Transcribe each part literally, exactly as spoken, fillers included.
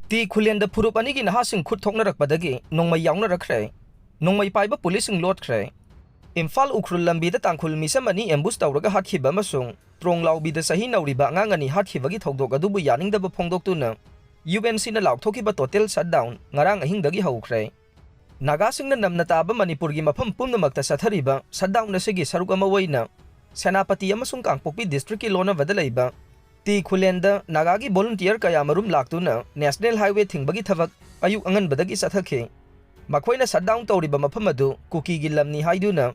T ꯈꯨꯂꯦꯟꯗ ꯐꯨꯔꯨꯞ ꯑꯅꯤꯒꯤ ꯅꯍꯥꯁꯤꯡ ꯈꯨꯠ ꯊꯣꯛꯅꯔꯛꯄꯗꯒꯤ ꯅꯣꯡꯃꯩ ꯌꯥꯎꯅꯔꯛꯈ꯭ꯔꯦ꯫ ꯅꯣꯡꯃꯩ ꯄꯥꯏꯕ ꯄꯨꯂꯤꯁꯁꯤꯡ ꯂꯣꯠꯈ꯭ꯔꯦ꯫ ꯏꯝꯐꯥꯜ ꯎꯈ꯭ꯔꯨꯜ ꯂꯝꯕꯤꯗ ꯇꯥꯡꯈꯨꯜ ꯃꯤꯁꯝ ꯑꯅꯤ ambush ꯇꯧꯔꯒ ꯍꯥꯠꯈꯤꯕ ꯑꯃꯁꯨꯡ ꯇ꯭ꯔꯣꯡ ꯂꯥꯎꯕꯤꯗ ꯆꯍꯤ ꯅꯧꯔꯤꯕ ꯑꯉꯥꯡ ꯑꯅꯤ ꯍꯥꯠꯈꯤꯕꯒꯤ ꯊꯧꯗꯣꯛ ꯑꯗꯨꯕꯨ ꯌꯥꯅꯤꯡꯗꯕ ꯐꯣꯡꯗꯣꯛꯇꯨꯅ ꯌꯨ ꯑꯦꯟ ꯁꯤꯅ ꯂꯥꯎꯊꯣꯛꯈꯤꯕ total shutdown ꯉꯔꯥꯡ ꯑꯍꯤꯡꯗꯒꯤ ꯍꯧꯈ꯭ꯔꯦ꯫ ꯅꯥꯒꯥꯁꯤꯡꯅ ꯅꯝꯅ ꯇꯥꯕ ꯃꯅꯤꯄꯨꯔꯒꯤ ꯃꯐꯝ ꯄꯨꯝꯅꯃꯛꯇ ꯆꯠꯊꯔꯤꯕ shutdown ꯑꯁꯤꯒꯤ ꯁꯔꯨꯛ ꯑꯃ ꯑꯣꯏꯅ ꯁꯦꯅꯥꯄꯇꯤ ꯑꯃꯁꯨꯡ ꯀꯥꯡꯄꯣꯛꯄꯤ district ꯀꯤ ꯂꯣꯟꯅꯕꯗ ꯂꯩꯕ ꯇꯤ ꯈꯨꯂꯦꯟꯗ ꯅꯥꯒꯥꯒꯤ volunteer ꯀꯌꯥ ꯃꯔꯨꯝ ꯂꯥꯛꯇꯨꯅ National Highway ꯊꯤꯡꯕꯒꯤ ꯊꯕꯛ ꯑꯌꯨꯛ ꯑꯉꯟꯕꯗꯒꯤ ꯆꯠꯊꯈꯤ꯫ ꯃꯈꯣꯏꯅ shutdown ꯇꯧꯔꯤꯕ ꯃꯐꯝ ꯑꯗꯨ ꯀꯨꯀꯤꯒꯤ ꯂꯝꯅꯤ ꯍꯥꯏꯗꯨꯅ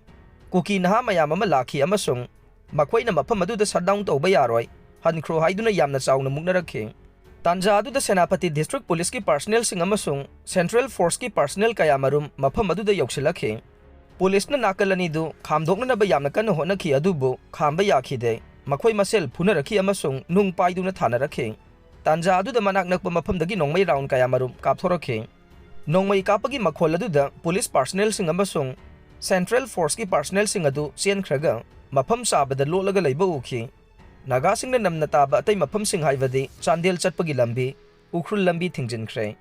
ꯀꯨꯀꯤ ꯅꯍꯥ ꯃꯌꯥꯝ ꯑꯃ ꯂꯥꯛꯈꯤ ꯑꯃꯁꯨꯡ ꯃꯈꯣꯏꯅ ꯃꯐꯝ ꯑꯗꯨꯗ shutdown ꯇꯧꯕ ꯌꯥꯔꯣꯏ, ꯍꯟꯈ꯭ꯔꯣ ꯍꯥꯏꯗꯨꯅ ꯌꯥꯝꯅ ꯆꯥꯎꯅ ꯃꯨꯛꯅꯔꯛꯈꯤ꯫ ꯇꯥꯟꯖꯥ ꯑꯗꯨꯗ ꯁꯦꯅꯥꯄꯇꯤ district ꯄꯨꯂꯤꯁꯀꯤ personnel ꯁꯤꯡ ꯑꯃꯁꯨꯡ Central Force ꯀꯤ personnel ꯀꯌꯥ ꯃꯔꯨꯝ ꯃꯐꯝ ꯑꯗꯨꯗ ꯌꯧꯁꯤꯜꯂꯛꯈꯤ꯫ ꯄꯨꯂꯤꯁꯅ ꯅꯥꯀꯜ ꯑꯅꯤꯗꯨ ꯈꯥꯝꯗꯣꯛꯅꯅꯕ ꯌꯥꯝꯅ ꯀꯟꯅ ꯍꯣꯠꯅꯈꯤ, ꯑꯗꯨꯕꯨ ꯈꯥꯝꯕ ꯌꯥꯈꯤꯗꯦ꯫ ꯃꯈꯣꯏ ꯃꯁꯦꯜ ꯐꯨꯅꯔꯛꯈꯤ ꯑꯃꯁꯨꯡ ꯅꯨꯡ ꯄꯥꯏꯗꯨꯅ ꯊꯥꯅꯔꯛꯈꯤ꯫ ꯇꯥꯟꯖꯥ ꯑꯗꯨꯗ ꯃꯅꯥꯛ ꯅꯛꯄ ꯃꯐꯝꯗꯒꯤ ꯅꯣꯡꯃꯩ round ꯀꯌꯥ ꯃꯔꯨꯝ ꯀꯥꯞꯊꯣꯔꯛꯈꯤ꯫ ꯅꯣꯡꯃꯩ ꯀꯥꯞꯄꯒꯤ ꯃꯈꯣꯜ ꯑꯗꯨꯗ ꯄꯨꯂꯤꯁ personnel ꯁꯤꯡ ꯑꯃꯁꯨꯡ Central Force ꯀꯤ personnel ꯁꯤꯡ ꯑꯗꯨ ꯆꯦꯟꯈ꯭ꯔꯒ ꯃꯐꯝ ꯆꯥꯕꯗ ꯂꯣꯠꯂꯒ ꯂꯩꯕ ꯎꯈꯤ꯫ ꯅꯥꯒꯥꯁꯤꯡꯅ ꯅꯝꯅ ꯇꯥꯕ ꯑꯇꯩ ꯃꯐꯝꯁꯤꯡ ꯍꯥꯏꯕꯗꯤ ꯆꯥꯟꯗꯦꯜ ꯆꯠꯄꯒꯤ ꯂꯝꯕꯤ, ꯎꯈ꯭ꯔꯨꯜ ꯂꯝꯕꯤ ꯊꯤꯡꯖꯤꯟꯈ꯭ꯔꯦ꯫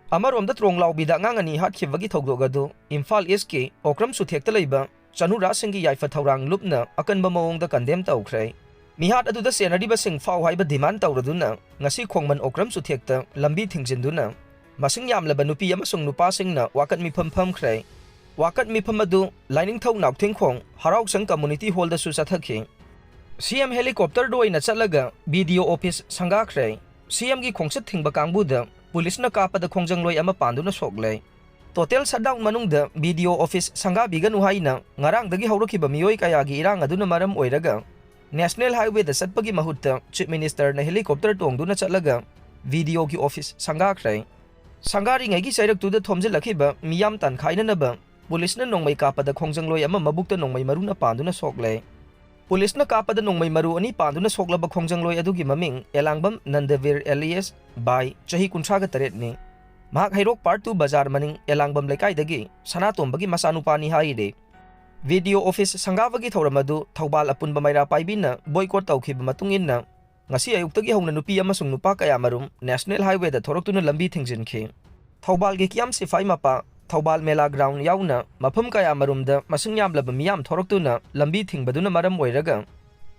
ꯑꯃꯔꯣꯝꯗ ꯇ꯭ꯔꯣꯡ ꯂꯥꯎꯕꯤꯗ ꯑꯉꯥꯡ ꯑꯅꯤ ꯍꯥꯠꯈꯤꯕꯒꯤ ꯊꯧꯗꯣꯛ ꯑꯗꯨ ꯏꯝꯐꯥꯜ East ꯀꯤ ꯑꯣꯀ꯭ꯔꯝ ꯆꯨꯊꯦꯛꯇ ꯂꯩꯕ ꯆꯅꯨꯔꯥꯁꯤꯡꯒꯤ ꯌꯥꯏꯐ ꯊꯧꯔꯥꯡ ꯂꯨꯞꯅ ꯑꯀꯟꯕ ꯃꯑꯣꯡꯗ condemn ꯇꯧꯈ꯭ꯔꯦ꯫ ꯃꯤꯍꯥꯠ ꯑꯗꯨꯗ ꯆꯦꯟꯅꯔꯤꯕꯁꯤꯡ ꯐꯥꯎ ꯍꯥꯏꯕ demand ꯇꯧꯔꯗꯨꯅ ꯉꯁꯤ ꯈꯣꯡꯃꯟ ꯑꯣꯀ꯭ꯔꯝ ꯆꯨꯊꯦꯛꯇ ꯂꯝꯕꯤ ꯊꯤꯡꯖꯤꯟꯗꯨꯅ ꯃꯁꯤꯡ ꯌꯥꯝꯂꯕ ꯅꯨꯄꯤ ꯑꯃꯁꯨꯡ ꯅꯨꯄꯥꯁꯤꯡꯅ ꯋꯥꯀꯠ ꯃꯤꯐꯝ ꯐꯝꯈ꯭ꯔꯦ꯫ ꯋꯥꯀꯠ ꯃꯤꯐꯝ ꯑꯗꯨ ꯂꯥꯏꯅꯤꯡꯊꯧ ꯅꯥꯎꯊꯦꯡꯈꯣꯡ ꯍꯔꯥꯎꯁꯪ community hall ꯗꯁꯨ ꯆꯠꯊꯈꯤ꯫ ꯁꯤ ꯑꯦꯝ helicopter ꯗ ꯑꯣꯏꯅ ꯆꯠꯂꯒ ꯕꯤ ꯗꯤ ꯑꯣ office ꯁꯪꯒꯥꯈ꯭ꯔꯦ꯫ ꯁꯤ ꯑꯦꯝꯒꯤ ꯈꯣꯡꯆꯠ ꯊꯤꯡꯕ ꯀꯥꯡꯕꯨꯗ ꯄꯨꯂꯤꯁꯅ ꯀꯥꯞꯄꯗ ꯈꯣꯡꯖꯪꯂꯣꯏ ꯑꯃ ꯄꯥꯟꯗꯨꯅ ꯁꯣꯛꯂꯦ꯫ Total shutdown ꯃꯅꯨꯡꯗ ꯕꯤ ꯗꯤ ꯑꯣ office ꯁꯪꯒꯥꯕꯤꯒꯅꯨ ꯍꯥꯏꯅ ꯉꯔꯥꯡꯗꯒꯤ ꯍꯧꯔꯛꯈꯤꯕ ꯃꯤꯑꯣꯏ ꯀꯌꯥꯒꯤ ꯏꯔꯥꯡ ꯑꯗꯨꯅ ꯃꯔꯝ ꯑꯣꯏꯔꯒ National Highway ꯗ ꯆꯠꯄꯒꯤ ꯃꯍꯨꯠꯇ Chief Minister ꯅ helicopter ꯇꯣꯡꯗꯨꯅ ꯆꯠꯂꯒ ꯕꯤ ꯗꯤ ꯑꯣ ꯒꯤ office ꯁꯪꯒꯥꯈ꯭ꯔꯦ꯫ ꯁꯪꯒꯥꯔꯤꯉꯩꯒꯤ ꯆꯩꯔꯛꯇꯨꯗ ꯊꯣꯝꯖꯤꯜꯂꯛꯈꯤꯕ ꯃꯤꯌꯥꯝ ꯇꯥꯟꯈꯥꯏꯅꯅꯕ ꯄꯨꯂꯤꯁꯅ ꯅꯣꯡꯃꯩ ꯀꯥꯞꯄꯗ ꯈꯣꯡꯖꯪꯂꯣꯏ ꯑꯃ ꯃꯕꯨꯛꯇ ꯅꯣꯡꯃꯩ ꯃꯔꯨꯅ ꯄꯥꯟꯗꯨꯅ ꯁꯣꯛꯂꯦ꯫ ꯄꯨꯂꯤꯁꯅ ꯀꯥꯞꯄꯗ ꯅꯣꯡꯃꯩ ꯃꯔꯨ ꯑꯅꯤ ꯄꯥꯟꯗꯨꯅ ꯁꯣꯛꯂꯕ ꯈꯣꯡꯖꯪꯂꯣꯏ ꯑꯗꯨꯒꯤ ꯃꯃꯤꯡ ꯑꯦꯂꯥꯡꯕꯝ ꯅꯟꯗꯕꯤꯔ alias ꯕꯥꯏ, ꯆꯍꯤ ꯀꯨꯟꯊ꯭ꯔꯥꯒ ꯇꯔꯦꯠꯅꯤ꯫ ꯃꯍꯥꯛ ꯍꯩꯔꯣꯛ Part two ꯕꯖꯥꯔ ꯃꯅꯤꯡ ꯑꯦꯂꯥꯡꯕꯝ ꯂꯩꯀꯥꯏꯗꯒꯤ ꯁꯅꯥꯇꯣꯝꯕꯒꯤ ꯃꯆꯥꯅꯨꯄꯥꯅꯤ ꯍꯥꯏꯔꯤ꯫ ꯕꯤ ꯗꯤ ꯑꯣ office ꯁꯪꯒꯥꯕꯒꯤ ꯊꯧꯔꯝ ꯑꯗꯨ ꯊꯧꯕꯥꯜ ꯑꯄꯨꯟꯕ ꯃꯩꯔꯥ ꯄꯥꯏꯕꯤꯅ boycott ꯇꯧꯈꯤꯕ ꯃꯇꯨꯡ ꯏꯟꯅ ꯉꯁꯤ ꯑꯌꯨꯛꯇꯒꯤ ꯍꯧꯅ ꯅꯨꯄꯤ ꯑꯃꯁꯨꯡ ꯅꯨꯄꯥ ꯀꯌꯥꯃꯔꯨꯝ National Highwayꯗ ꯊꯣꯔꯛꯇꯨꯅ ꯂꯝꯕꯤ ꯊꯤꯡꯖꯤꯟꯈꯤ꯫ ꯊꯧꯕꯥꯜꯒꯤ ꯀꯤꯌꯥꯝ ꯁꯤꯐꯥꯏ ꯃꯄꯥ, ꯊꯧꯕꯥꯜ ꯃꯦꯂꯥ ground ꯌꯥꯎꯅ ꯃꯐꯝ ꯀꯌꯥꯃꯔꯨꯝꯗ ꯃꯁꯤꯡ ꯌꯥꯝꯂꯕ ꯃꯤꯌꯥꯝ ꯊꯣꯔꯛꯇꯨꯅ ꯂꯝꯕꯤ ꯊꯤꯡꯕꯗꯨꯅ ꯃꯔꯝ ꯑꯣꯏꯔꯒ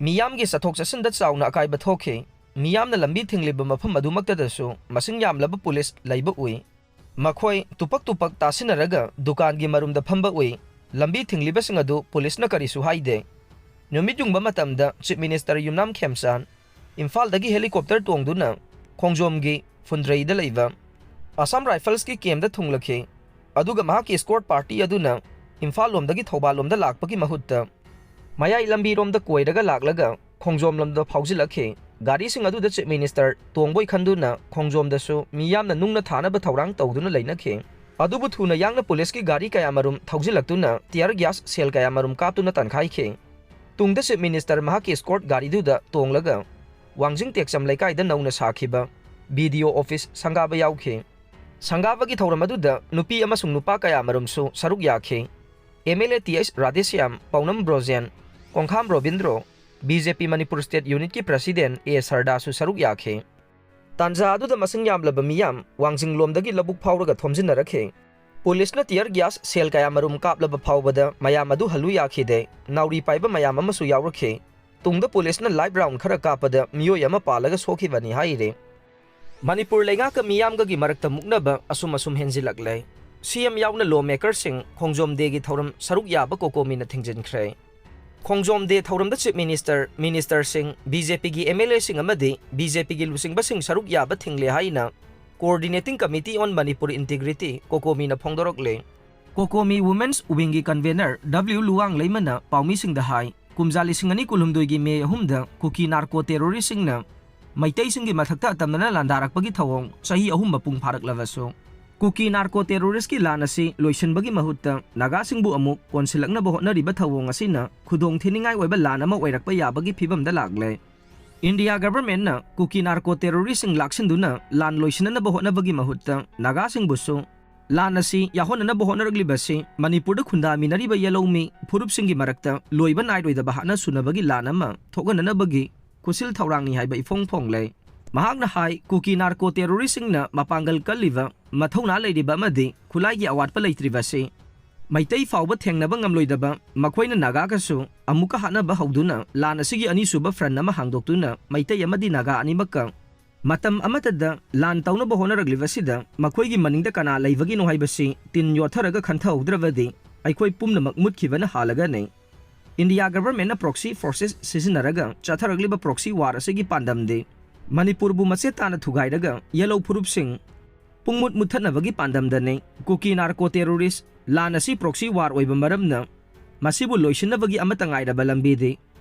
ꯃꯤꯌꯥꯝꯒꯤ ꯆꯠꯊꯣꯛ ꯆꯠꯁꯤꯟꯗ ꯆꯥꯎꯅ ꯑꯀꯥꯏꯕ ꯊꯣꯛꯈꯤ꯫ ꯃꯤꯌꯥꯝꯅ ꯂꯝꯕꯤ ꯊꯤꯡꯂꯤꯕ ꯃꯐꯝ ꯑꯗꯨꯃꯛꯇꯗꯁꯨ ꯃꯁꯤꯡ ꯌꯥꯝꯂꯕ ꯄꯨꯂꯤꯁ ꯂꯩꯕ ꯎꯏ꯫ ꯃꯈꯣꯏ ꯇꯨꯄꯛ ꯇꯨꯄꯛ ꯇꯥꯁꯤꯟꯅꯔꯒ ꯗꯨꯀꯥꯟꯒꯤ ꯃꯔꯨꯝꯗ ꯐꯝꯕ ꯎꯏ꯫ ꯂꯝꯕꯤ ꯊꯤꯡꯂꯤꯕꯁꯤꯡ ꯑꯗꯨ ꯄꯨꯂꯤꯁꯅ ꯀꯔꯤꯁꯨ ꯍꯥꯏꯗꯦ꯫ ꯅꯨꯃꯤꯠ ꯌꯨꯡꯕ ꯃꯇꯝꯗ Chief Minister ꯌꯨꯝꯅꯥꯝ ꯈꯦꯝꯆꯥꯟ ꯏꯝꯐꯥꯜꯗꯒꯤ helicopter ꯇꯣꯡꯗꯨꯅ ꯈꯣꯡꯖꯣꯝꯒꯤ ꯐꯨꯟꯗ꯭ꯔꯩꯗ ꯂꯩꯕ Assam Riflesꯀꯤ campꯇ ꯊꯨꯡꯂꯛꯈꯤ꯫ ꯑꯗꯨꯒ ꯃꯍꯥꯛꯀꯤ escort party ꯑꯗꯨꯅ ꯏꯝꯐꯥꯜ ꯂꯣꯝꯗꯒꯤ ꯊꯧꯕꯥꯜ ꯂꯣꯝꯗ ꯂꯥꯛꯄꯒꯤ ꯃꯍꯨꯠꯇ ꯃꯌꯥꯏ ꯂꯝꯕꯤꯔꯣꯝꯗ ꯀꯣꯏꯔꯒ ꯂꯥꯛꯂꯒ ꯈꯣꯡꯖꯣꯝ ꯂꯣꯝꯗ ꯐꯥꯎꯖꯤꯜꯂꯛꯈꯤ꯫ ꯒꯥꯔꯤꯁꯤꯡ ꯑꯗꯨꯗ Chief Minister ꯇꯣꯡꯕꯣꯏ ꯈꯟꯗꯨꯅ ꯈꯣꯡꯖꯣꯝꯗꯁꯨ ꯃꯤꯌꯥꯝꯅ ꯅꯨꯡꯅ ꯊꯥꯅꯕ ꯊꯧꯔꯥꯡ ꯇꯧꯗꯨꯅ ꯂꯩꯅꯈꯤ꯫ ꯑꯗꯨꯕꯨ ꯊꯨꯅ ꯌꯥꯡꯅ ꯄꯨꯂꯤꯁꯀꯤ ꯒꯥꯔꯤ ꯀꯌꯥꯃꯔꯨꯝ ꯊꯧꯖꯤꯜꯂꯛꯇꯨꯅ tear gas shell ꯀꯌꯥꯃꯔꯨꯝ ꯀꯥꯞꯇꯨꯅ ꯇꯥꯟꯈꯥꯏꯈꯤ꯫ ꯇꯨꯡꯗ Chief Minister ꯃꯍꯥꯛꯀꯤ escort ꯒꯥꯔꯤꯗꯨꯗ ꯇꯣꯡꯂꯒ ꯋꯥꯡꯖꯤꯡ ꯇꯦꯛꯆꯝ ꯂꯩꯀꯥꯏꯗ ꯅꯧꯅ ꯁꯥꯈꯤꯕ BDO office ꯁꯪꯒꯥꯕ ꯌꯥꯎꯈꯤ꯫ ꯁꯪꯒꯥꯕꯒꯤ ꯊꯧꯔꯝ ꯑꯗꯨꯗ ꯅꯨꯄꯤ ꯑꯃꯁꯨꯡ ꯅꯨꯄꯥ ꯀꯌꯥꯃꯔꯨꯝꯁꯨ ꯁꯔꯨꯛ ꯌꯥꯈꯤ꯫ MLA T H Radheshyam, Paonam Brojen, Kongkham Robindro, BJP ꯃꯅꯤꯄꯨꯔ state unitꯀꯤ president ꯑꯦ ꯁꯔꯗꯥꯁꯨ ꯁꯔꯨꯛ ꯌꯥꯈꯤ꯫ ꯇꯥꯟꯖꯥ ꯑꯗꯨꯗ ꯃꯁꯤꯡ ꯌꯥꯝꯂꯕ ꯃꯤꯌꯥꯝ ꯋꯥꯡꯖꯤꯡꯂꯣꯝꯗꯒꯤ ꯂꯧꯕꯨꯛ ꯐꯥꯎꯔꯒ ꯊꯣꯝꯖꯤꯟꯅꯔꯛꯈꯤ꯫ ꯄꯨꯂꯤꯁꯅ tear gas shell ꯀꯌꯥꯃꯔꯨꯝ ꯀꯥꯞꯂꯕ ꯐꯥꯎꯕꯗ ꯃꯌꯥꯝ ꯑꯗꯨ ꯍꯜꯂꯨ ꯌꯥꯈꯤꯗꯦ꯫ ꯅꯥꯎꯔꯤ ꯄꯥꯏꯕ ꯃꯌꯥꯝ ꯑꯃꯁꯨ ꯌꯥꯎꯔꯛꯈꯤ꯫ ꯇꯨꯡꯗ ꯄꯨꯂꯤꯁꯅ live round ꯈꯔ ꯀꯥꯞꯄꯗ ꯃꯤꯑꯣꯏ ꯑꯃ ꯄꯥꯜꯂꯒ ꯁꯣꯛꯈꯤꯕꯅꯤ ꯍꯥꯏꯔꯤ꯫ ꯃꯅꯤꯄꯨꯔ ꯂꯩꯉꯥꯛꯀ ꯃꯤꯌꯥꯝꯒꯒꯤ ꯃꯔꯛꯇ ꯃꯨꯛꯅꯕ ꯑꯁꯨꯝ ꯑꯁꯨꯝ ꯍꯦꯟꯖꯤꯜꯂꯛꯂꯦ꯫ CM ꯌꯥꯎꯅ lawmakerꯁꯤꯡ ꯈꯣꯡꯖꯣꯝ dayꯒꯤ ꯊꯧꯔꯝ ꯁꯔꯨꯛ ꯌꯥꯕ COCOMIꯅ ꯊꯤꯡꯖꯤꯟꯈ꯭ꯔꯦ꯫ ꯈꯣꯡꯖꯣꯝ day ꯊꯧꯔꯝꯗ Chief Minister, ministerꯁꯤꯡ, BJPꯒꯤ MLAꯁꯤꯡ ꯑꯃꯗꯤ BJPꯒꯤ ꯂꯨꯆꯤꯡꯕꯁꯤꯡ ꯁꯔꯨꯛ ꯌꯥꯕ ꯊꯤꯡꯂꯦ ꯍꯥꯏꯅ Coordinating Committee on Manipur Integrity, COCOMIꯅ ꯐꯣꯡꯗꯣꯔꯛꯂꯦ꯫ COCOMI Women's Wingꯒꯤ convener W ꯂꯨꯋꯥꯡꯂꯩꯃꯅ ꯄꯥꯎꯃꯤꯁꯤꯡꯗ ꯍꯥꯏ, ꯀꯨꯝꯖꯥ ꯂꯤꯁꯤꯡ ꯑꯅꯤ ꯀꯨꯟꯍꯨꯝꯗꯣꯏꯒꯤ May ꯑꯍꯨꯝꯗ ꯀꯨꯀꯤ narco terroristꯁꯤꯡꯅ ꯃꯩꯇꯩꯁꯤꯡꯒꯤ ꯃꯊꯛꯇ ꯑꯇꯝꯅꯅ ꯂꯥꯟꯗꯥꯔꯛꯄꯒꯤ ꯊꯧꯑꯣꯡ ꯆꯍꯤ ꯑꯍꯨꯝ ꯃꯄꯨꯡ ꯐꯥꯔꯛꯂꯕꯁꯨ, ꯀꯨꯀꯤ narco terroristꯀꯤ ꯂꯥꯟ ꯑꯁꯤ ꯂꯣꯏꯁꯤꯟꯕꯒꯤ ꯃꯍꯨꯠꯇ ꯅꯥꯒꯥꯁꯤꯡꯕꯨ ꯑꯃꯨꯛ ꯀꯣꯟꯁꯤꯜꯂꯛꯅꯕ ꯍꯣꯠꯅꯔꯤꯕ ꯊꯧꯑꯣꯡ ꯑꯁꯤꯅ ꯈꯨꯗꯣꯡ ꯊꯤꯅꯤꯡꯉꯥꯏ ꯑꯣꯏꯕ ꯂꯥꯟ ꯑꯃ ꯑꯣꯏꯔꯛꯄ ꯌꯥꯕꯒꯤ ꯐꯤꯕꯝꯗ ꯂꯥꯛꯂꯦ꯫ India governmentꯅ ꯀꯨꯀꯤ narco terroristꯁꯤꯡ ꯂꯥꯛꯁꯤꯟꯗꯨꯅ ꯂꯥꯟ ꯂꯣꯏꯁꯤꯟꯅꯅꯕ ꯍꯣꯠꯅꯕꯒꯤ ꯃꯍꯨꯠꯇ ꯅꯥꯒꯥꯁꯤꯡꯕꯨꯁꯨ ꯂꯥꯟ ꯑꯁꯤ ꯌꯥꯎꯍꯟꯅꯅꯕ ꯍꯣꯠꯅꯔꯛꯂꯤꯕ ꯑꯁꯤ ꯃꯅꯤꯄꯨꯔꯗ ꯈꯨꯟꯗꯥꯃꯤꯟꯅꯔꯤꯕ ꯌꯦꯜꯍꯧꯃꯤ ꯐꯨꯔꯨꯞꯁꯤꯡꯒꯤ ꯃꯔꯛꯇ ꯂꯣꯏꯕ ꯅꯥꯏꯔꯣꯏꯗꯕ ꯍꯥꯠꯅ ꯁꯨꯅꯕꯒꯤ ꯂꯥꯟ ꯑꯃ ꯊꯣꯛꯍꯟꯅꯅꯕꯒꯤ ꯈꯨꯠꯁꯤꯜ ꯊꯧꯔꯥꯡꯅꯤ ꯍꯥꯏꯕ ꯏꯐꯣꯡ ꯐꯣꯡꯂꯦ꯫ ꯃꯍꯥꯛꯅ ꯍꯥꯏ, ꯀꯨꯀꯤ ꯅꯥꯔꯀꯣ ꯇꯦꯔꯣꯔꯤꯁꯁꯤꯡꯅ ꯃꯄꯥꯡꯒꯜ ꯀꯜꯂꯤꯕ, ꯃꯊꯧꯅꯥ ꯂꯩꯔꯤꯕ ꯑꯃꯗꯤ ꯈꯨꯠꯂꯥꯏꯒꯤ ꯑꯋꯥꯠꯄ ꯂꯩꯇ꯭ꯔꯤꯕꯁꯤ ꯃꯩꯇꯩ ꯐꯥꯎꯕ ꯊꯦꯡꯅꯕ ꯉꯝꯂꯣꯏꯗꯕ, ꯃꯈꯣꯏꯅ ꯅꯥꯒꯥꯒꯁꯨ ꯑꯃꯨꯛꯀ ꯍꯥꯠꯅꯕ ꯍꯧꯗꯨꯅ ꯂꯥꯟ ꯑꯁꯤꯒꯤ ꯑꯅꯤꯁꯨꯕ ꯐ꯭ꯔꯟ ꯑꯃ ꯍꯥꯡꯗꯣꯛꯇꯨꯅ ꯃꯩꯇꯩ ꯑꯃꯗꯤ ꯅꯥꯒꯥ ꯑꯅꯤꯃꯛꯀ ꯃꯇꯝ ꯑꯃꯠꯇꯗ ꯂꯥꯟ ꯇꯧꯅꯕ ꯍꯣꯠꯅꯔꯛꯂꯤꯕꯁꯤꯗ ꯃꯈꯣꯏꯒꯤ ꯃꯅꯤꯡꯗ ꯀꯅꯥ ꯂꯩꯕꯒꯤꯅꯣ ꯍꯥꯏꯕꯁꯤ ꯇꯤꯟ ꯌꯣꯠꯊꯔꯒ ꯈꯟꯊꯍꯧꯗ꯭ꯔꯕꯗꯤ ꯑꯩꯈꯣꯏ ꯄꯨꯝꯅꯃꯛ ꯃꯨꯠꯈꯤꯕꯅ ꯍꯥꯜꯂꯒꯅꯤ꯫ ꯏꯟꯗꯤꯌꯥ ꯒꯚꯔꯟꯃꯦꯟꯠꯅ ꯄ꯭ꯔꯣꯛꯁꯤ ꯐꯣꯔꯁꯦꯁ ꯁꯤꯖꯤꯟꯅꯔꯒ ꯆꯠꯊꯔꯛꯂꯤꯕ ꯄ꯭ꯔꯣꯛꯁꯤ ꯋꯥꯔ ꯑꯁꯤꯒꯤ ꯄꯥꯟꯗꯝꯗꯤ ꯃꯅꯤꯄꯨꯔꯕꯨ ꯃꯆꯦꯠ ꯇꯥꯅ ꯊꯨꯒꯥꯏꯔꯒ ꯌꯦꯜꯍꯧ ꯐꯨꯔꯨꯞꯁꯤꯡ ꯄꯨꯡꯃꯨꯠ ꯃꯨꯠꯊꯠꯅꯕꯒꯤ ꯄꯥꯟꯗꯝꯗꯅꯤ꯫ ꯀꯨꯀꯤ ꯅꯥꯔꯀꯣ ꯇꯦꯔꯣꯔꯤꯁ ꯂꯥꯟ ꯑꯁꯤ ꯄ꯭ꯔꯣꯛꯁꯤ ꯋꯥꯔ ꯑꯣꯏꯕ ꯃꯔꯝꯅ ꯃꯁꯤꯕꯨ ꯂꯣꯏꯁꯤꯟꯅꯕꯒꯤ ꯑꯃꯠꯇ ꯉꯥꯏꯔꯕ ꯂꯝꯕꯤꯗꯤ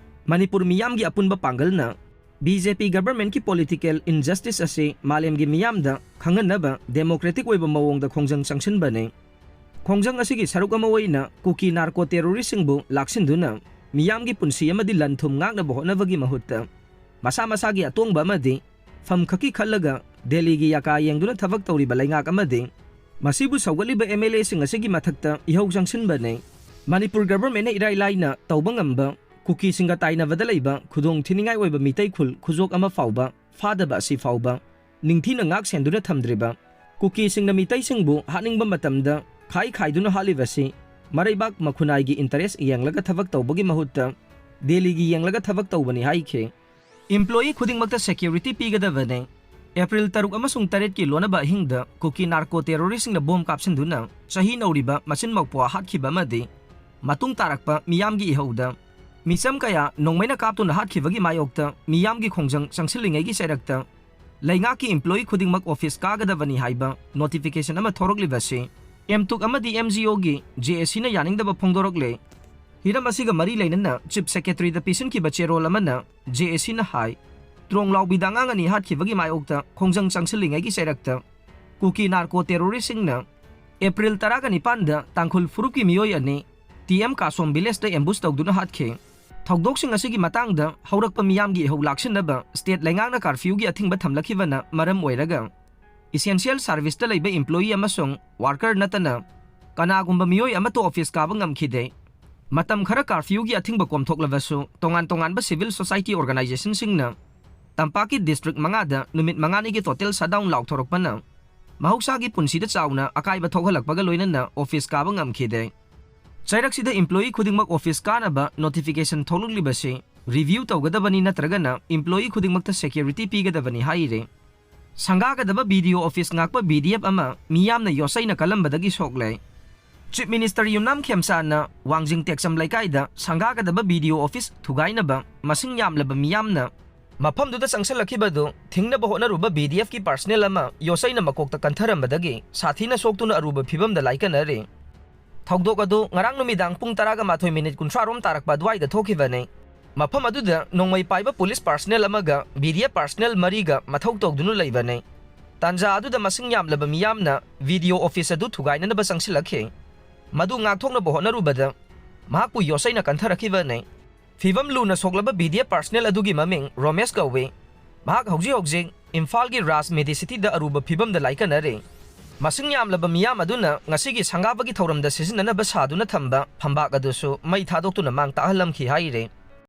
ꯃꯅꯤꯄꯨꯔ ꯃꯤꯌꯥꯝꯒꯤ ꯑꯄꯨꯟꯕ ꯄꯥꯡꯒꯜꯅ ꯕꯤ ꯖꯦ ꯄꯤ ꯒꯚꯔꯟꯃꯦꯟꯠꯀꯤ ꯄꯣꯂꯤꯇꯤꯀꯦꯜ ꯏꯟꯖꯁꯇꯤꯁ ꯑꯁꯤ ꯃꯥꯂꯦꯝꯒꯤ ꯃꯤꯌꯥꯝꯗ ꯈꯪꯍꯟꯅꯕ ꯗꯦꯃꯣꯀ꯭ꯔꯦꯇꯤꯛ ꯑꯣꯏꯕ ꯃꯑꯣꯡꯗ ꯈꯣꯡꯖꯪ ꯆꯪꯁꯤꯟꯕꯅꯤ꯫ ꯈꯣꯡꯖꯪ ꯑꯁꯤꯒꯤ ꯁꯔꯨꯛ ꯑꯃ ꯑꯣꯏꯅ ꯀꯨꯀꯤ ꯅꯥꯔꯀꯣ ꯇꯦꯔꯣꯔꯤꯁꯁꯤꯡꯕꯨ ꯂꯥꯛꯁꯤꯟꯗꯨꯅ ꯃꯤꯌꯥꯝꯒꯤ ꯄꯨꯟꯁꯤ ꯑꯃꯗꯤ ꯂꯟ ꯊꯨꯝ ꯉꯥꯛꯅꯕ ꯍꯣꯠꯅꯕꯒꯤ ꯃꯍꯨꯠꯇ ꯃꯁꯥ ꯃꯁꯥꯒꯤ ꯑꯇꯣꯡꯕ ꯑꯃꯗꯤ ꯐꯝ ꯈꯛꯀꯤ ꯈꯜꯂꯒ ꯗꯦꯜꯂꯤꯒꯤ ꯌꯥꯀꯥ ꯌꯦꯡꯗꯨꯅ ꯊꯕꯛ ꯇꯧꯔꯤꯕ ꯂꯩꯉꯥꯛ ꯑꯃꯗꯤ ꯃꯁꯤꯕꯨ ꯁꯧꯒꯠꯂꯤꯕ ꯑꯦꯝ ꯑꯦꯜ ꯑꯦꯁꯤꯡ ꯑꯁꯤꯒꯤ ꯃꯊꯛꯇ ꯏꯍꯧ ꯆꯪꯁꯤꯟꯕꯅꯤ꯫ ꯃꯅꯤꯄꯨꯔ ꯒꯚꯔꯟꯃꯦꯟꯠꯅ ꯏꯔꯥꯏ ꯂꯥꯏꯅ ꯇꯧꯕ ꯉꯝꯕ ꯀꯨꯀꯤꯁꯤꯡꯒ ꯇꯥꯏꯅꯕꯗ ꯂꯩꯕ ꯈꯨꯗꯣꯡ ꯊꯤꯅꯤꯡꯉꯥꯏ ꯑꯣꯏꯕ ꯃꯤꯇꯩ ꯈꯨꯜ ꯈꯨꯖꯣꯛ ꯑꯃ ꯐꯥꯎꯕ ꯐꯥꯗꯕ ꯑꯁꯤ ꯐꯥꯎꯕ ꯅꯤꯡꯊꯤꯅ ꯉꯥꯛ ꯁꯦꯟꯗꯨꯅ ꯊꯝꯗ꯭ꯔꯤꯕ ꯀꯨꯀꯤꯁꯤꯡꯅ ꯃꯤꯇꯩꯁꯤꯡꯕꯨ ꯍꯥꯠꯅꯤꯡꯕ ꯃꯇꯝꯗ ꯈꯥꯏ ꯈꯥꯏꯗꯨꯅ ꯍꯥꯠꯂꯤꯕꯁꯤ ꯃꯔꯩꯕꯥꯛ ꯃꯈꯨꯅꯥꯏꯒꯤ ꯏꯟꯇꯔꯦꯁ ꯌꯦꯡꯂꯒ ꯊꯕꯛ ꯇꯧꯕꯒꯤ ꯃꯍꯨꯠꯇ ꯗꯦꯜꯂꯤꯒꯤ ꯌꯦꯡꯂꯒ ꯊꯕꯛ ꯇꯧꯕꯅꯤ ꯍꯥꯏꯈꯤ꯫ ꯏꯝꯄ꯭ꯂꯣꯌꯤ ꯈꯨꯗꯤꯡꯃꯛꯇ ꯁꯦꯀ꯭ꯌꯨꯔꯤꯇꯤ ꯄꯤꯒꯗꯕꯅꯤ꯫ ꯑꯦꯄ꯭ꯔꯤꯜ ꯇꯔꯨꯛ ꯑꯃꯁꯨꯡ ꯇꯔꯦꯠꯀꯤ ꯂꯣꯟꯅꯕ ꯑꯍꯤꯡꯗ ꯀꯨꯀꯤ ꯅꯥꯔꯀꯣ ꯇꯦꯔꯣꯔꯤꯁꯁꯤꯡꯅ ꯕꯣꯝ ꯀꯥꯞꯁꯤꯟꯗꯨꯅ ꯆꯍꯤ ꯅꯧꯔꯤꯕ ꯃꯆꯤꯟ ꯃꯧꯄ꯭ꯋꯥ ꯍꯥꯠꯈꯤꯕ ꯑꯃꯗꯤ ꯃꯇꯨꯡ ꯇꯥꯔꯛꯄ ꯃꯤꯌꯥꯝꯒꯤ ꯏꯍꯧꯗ ꯃꯤꯆꯝ ꯀꯌꯥ ꯅꯣꯡꯃꯩꯅ ꯀꯥꯞꯇꯨꯅ ꯍꯥꯠꯈꯤꯕꯒꯤ ꯃꯥꯌꯣꯛꯇ ꯃꯤꯌꯥꯝꯒꯤ ꯈꯣꯡꯖꯪ ꯆꯪꯁꯤꯜꯂꯤꯉꯩꯒꯤ ꯆꯩꯔꯛꯇ ꯂꯩꯉꯥꯛꯀꯤ ꯏꯝꯄ꯭ꯂꯣꯌꯤ ꯈꯨꯗꯤꯡꯃꯛ ꯑꯣꯐꯤꯁ ꯀꯥꯒꯗꯕꯅꯤ ꯍꯥꯏꯕ ꯅꯣꯇꯤꯐꯤꯀꯦꯁꯟ ꯑꯃ ꯊꯣꯔꯛꯂꯤꯕꯁꯤ ꯑꯦꯝꯇꯨꯛ ꯑꯃꯗꯤ ꯑꯦꯝ ꯖꯤ ꯑꯣꯒꯤ ꯖꯦ ꯑꯦ ꯁꯤꯅ ꯌꯥꯅꯤꯡꯗꯕ ꯐꯣꯡꯗꯣꯔꯛꯂꯦ꯫ ꯍꯤꯔꯝ ꯑꯁꯤꯒ ꯃꯔꯤ ꯂꯩꯅꯅ ꯆꯤꯐ ꯁꯦꯀ꯭ꯔꯦꯇꯔꯤꯗ ꯄꯤꯁꯤꯟꯈꯤꯕ ꯆꯦꯔꯣꯜ ꯑꯃꯅ ꯖꯦ ꯑꯦ ꯁꯤꯅ ꯍꯥꯏ, ꯇ꯭ꯔꯣꯡ ꯂꯥꯎꯕꯤꯗ ꯑꯉꯥꯡ ꯑꯅꯤ ꯍꯥꯠꯈꯤꯕꯒꯤ ꯃꯥꯌꯣꯛꯇ ꯈꯣꯡꯖꯪ ꯆꯪꯁꯤꯜꯂꯤꯉꯩꯒꯤ ꯆꯩꯔꯛꯇ ꯀꯨꯀꯤ ꯅꯥꯔꯀꯣ ꯇꯦꯔꯣꯔꯤꯁꯁꯤꯡꯅ ꯑꯦꯄ꯭ꯔꯤꯜ ꯇꯔꯥꯒ ꯅꯤꯄꯥꯟꯗ ꯇꯥꯡꯈꯨꯜ ꯐꯨꯔꯨꯞꯀꯤ ꯃꯤꯑꯣꯏ ꯑꯅꯤ ꯇꯤ ꯑꯦꯝ ꯀꯥꯁꯣꯝ ꯚꯤꯂꯦꯖꯇ ꯑꯦꯝꯕꯨꯁ ꯇꯧꯗꯨꯅ ꯍꯥꯠꯈꯤ꯫ ꯊꯧꯗꯣꯛꯁꯤꯡ ꯑꯁꯤꯒꯤ ꯃꯇꯥꯡꯗ ꯍꯧꯔꯛꯄ ꯃꯤꯌꯥꯝꯒꯤ ꯏꯍꯧ ꯂꯥꯛꯁꯤꯟꯅꯕ ꯁ꯭ꯇꯦꯠ ꯂꯩꯉꯥꯛꯅ ꯀꯥꯔꯐ꯭ꯌꯨꯒꯤ ꯑꯊꯤꯡꯕ ꯊꯝꯂꯛꯈꯤꯕꯅ ꯃꯔꯝ ꯑꯣꯏꯔꯒ ꯏꯁꯦꯟꯁꯤꯌꯦꯜ ꯁꯥꯔꯚꯤꯁꯇ ꯂꯩꯕ ꯏꯝꯄ꯭ꯂꯣꯌꯤ ꯑꯃꯁꯨꯡ ꯋꯥꯔꯀꯔ ꯅꯠꯇꯅ ꯀꯅꯥꯒꯨꯝꯕ ꯃꯤꯑꯣꯏ ꯑꯃꯠꯇ ꯑꯣꯐꯤꯁ ꯀꯥꯕ ꯉꯝꯈꯤꯗꯦ꯫ ꯃꯇꯝ ꯈꯔ curfewꯒꯤ ꯑꯊꯤꯡꯕ ꯀꯣꯝꯊꯣꯛꯂꯕꯁꯨ, ꯇꯣꯉꯥꯟ ꯇꯣꯉꯥꯟꯕ civil society organizationꯁꯤꯡꯅ ꯇꯝꯄꯥꯛꯀꯤ district ꯃꯉꯥꯗ ꯅꯨꯃꯤꯠ ꯃꯉꯥꯅꯤꯒꯤ total shutdown ꯂꯥꯎꯊꯣꯔꯛꯄꯅ ꯃꯍꯧꯁꯥꯒꯤ ꯄꯨꯟꯁꯤꯗ ꯆꯥꯎꯅ ꯑꯀꯥꯏꯕ ꯊꯣꯛꯍꯜꯂꯛꯄꯒ ꯂꯣꯏꯅꯅ office ꯀꯥꯕ ꯉꯝꯈꯤꯗꯦ꯫ ꯆꯩꯔꯛꯁꯤꯗ employee ꯈꯨꯗꯤꯡꯃꯛ office ꯀꯥꯅꯕ notification ꯊꯣꯛꯂꯛꯂꯤꯕꯁꯤ review ꯇꯧꯒꯗꯕꯅꯤ, ꯅꯠꯇ꯭ꯔꯒꯅ employee ꯈꯨꯗꯤꯡꯃꯛꯇ security ꯄꯤꯒꯗꯕꯅꯤ ꯍꯥꯏꯔꯤ꯫ ꯁꯪꯒꯥꯒꯗꯕ BDO office ꯉꯥꯛꯄ BDF ꯑꯃ ꯃꯤꯌꯥꯝꯅ ꯌꯣꯠꯆꯩꯅ ꯀꯜꯂꯝꯕꯗꯒꯤ ꯁꯣꯛꯂꯦ꯫ Chief Minister ꯌꯨꯝꯅꯥꯝ ꯈꯦꯝꯆꯥꯟꯅ ꯋꯥꯡꯖꯤꯡ ꯇꯦꯛꯆꯝ ꯂꯩꯀꯥꯏꯗ ꯁꯪꯒꯥꯒꯗꯕ BDO office ꯊꯨꯒꯥꯏꯅꯕ ꯃꯁꯤꯡ ꯌꯥꯝꯂꯕ ꯃꯤꯌꯥꯝꯅ ꯃꯐꯝꯗꯨꯗ ꯆꯪꯁꯤꯜꯂꯛꯈꯤꯕꯗꯨ ꯊꯤꯡꯅꯕ ꯍꯣꯠꯅꯔꯨꯕ BDFꯀꯤ personnel ꯑꯃ ꯌꯣꯠꯆꯩꯅ ꯃꯀꯣꯛꯇ ꯀꯟꯊꯔꯝꯕꯗꯒꯤ ꯁꯥꯊꯤꯅ ꯁꯣꯛꯇꯨꯅ ꯑꯔꯨꯕ ꯐꯤꯚꯝꯗ ꯂꯥꯏꯀꯠꯅꯔꯤ꯫ ꯊꯧꯗꯣꯛ ꯑꯗꯨ ꯉꯔꯥꯡ ꯅꯨꯃꯤꯗꯥꯡ ꯄꯨꯡ ꯇꯔꯥꯒ ꯃꯥꯊꯣꯏ minute ꯀꯨꯟꯊ꯭ꯔꯥ ꯔꯣꯝ ꯇꯥꯔꯛꯄ ꯑꯗꯨꯋꯥꯏꯗ ꯊꯣꯛꯈꯤꯕꯅꯤ꯫ ꯃꯐꯝ ꯑꯗꯨꯗ ꯅꯣꯡꯃꯩ ꯄꯥꯏꯕ police personnel ꯑꯃꯒ BDF personnel ꯃꯔꯤꯒ ꯃꯊꯧ ꯇꯧꯗꯨꯅ ꯂꯩꯕꯅꯤ꯫ ꯇꯥꯟꯖꯥ ꯑꯗꯨꯗ ꯃꯁꯤꯡ ꯌꯥꯝꯂꯕ ꯃꯤꯌꯥꯝꯅ BDO office ꯑꯗꯨ ꯊꯨꯒꯥꯏꯅꯅꯕ ꯆꯪꯁꯤꯜꯂꯛꯈꯤ꯫ ꯃꯗꯨ ꯉꯥꯛꯊꯣꯛꯅꯕ ꯍꯣꯠꯅꯔꯨꯕꯗ ꯃꯍꯥꯛꯄꯨ ꯌꯣꯠꯆꯩꯅ ꯀꯟꯊꯔꯛꯈꯤꯕꯅꯤ꯫ ꯐꯤꯚꯝ ꯂꯨꯅ ꯁꯣꯛꯂꯕ BDF personnel ꯑꯗꯨꯒꯤ ꯃꯃꯤꯡ ꯔꯣꯃꯦꯁ ꯀꯧꯏ꯫ ꯃꯍꯥꯛ ꯍꯧꯖꯤꯛ ꯍꯧꯖꯤꯛ ꯏꯝꯐꯥꯜꯒꯤ ꯔꯥꯖ ꯃꯦꯗꯤꯁꯤꯇꯤꯗ ꯑꯔꯨꯕ ꯐꯤꯚꯝꯗ ꯂꯥꯏꯀꯠꯅꯔꯤ꯫ ꯃꯁꯤꯡ ꯌꯥꯝꯂꯕ ꯃꯤꯌꯥꯝ ꯑꯗꯨꯅ ꯉꯁꯤꯒꯤ ꯁꯪꯒꯥꯕꯒꯤ ꯊꯧꯔꯝꯗ ꯁꯤꯖꯤꯟꯅꯅꯕ ꯁꯥꯗꯨꯅ ꯊꯝꯕ ꯐꯝꯕꯥꯛ ꯑꯗꯨꯁꯨ ꯃꯩ ꯊꯥꯗꯣꯛꯇꯨꯅ ꯃꯥꯡ ꯇꯥꯛꯍꯜꯂꯝꯈꯤ ꯍꯥꯏꯔꯤ꯫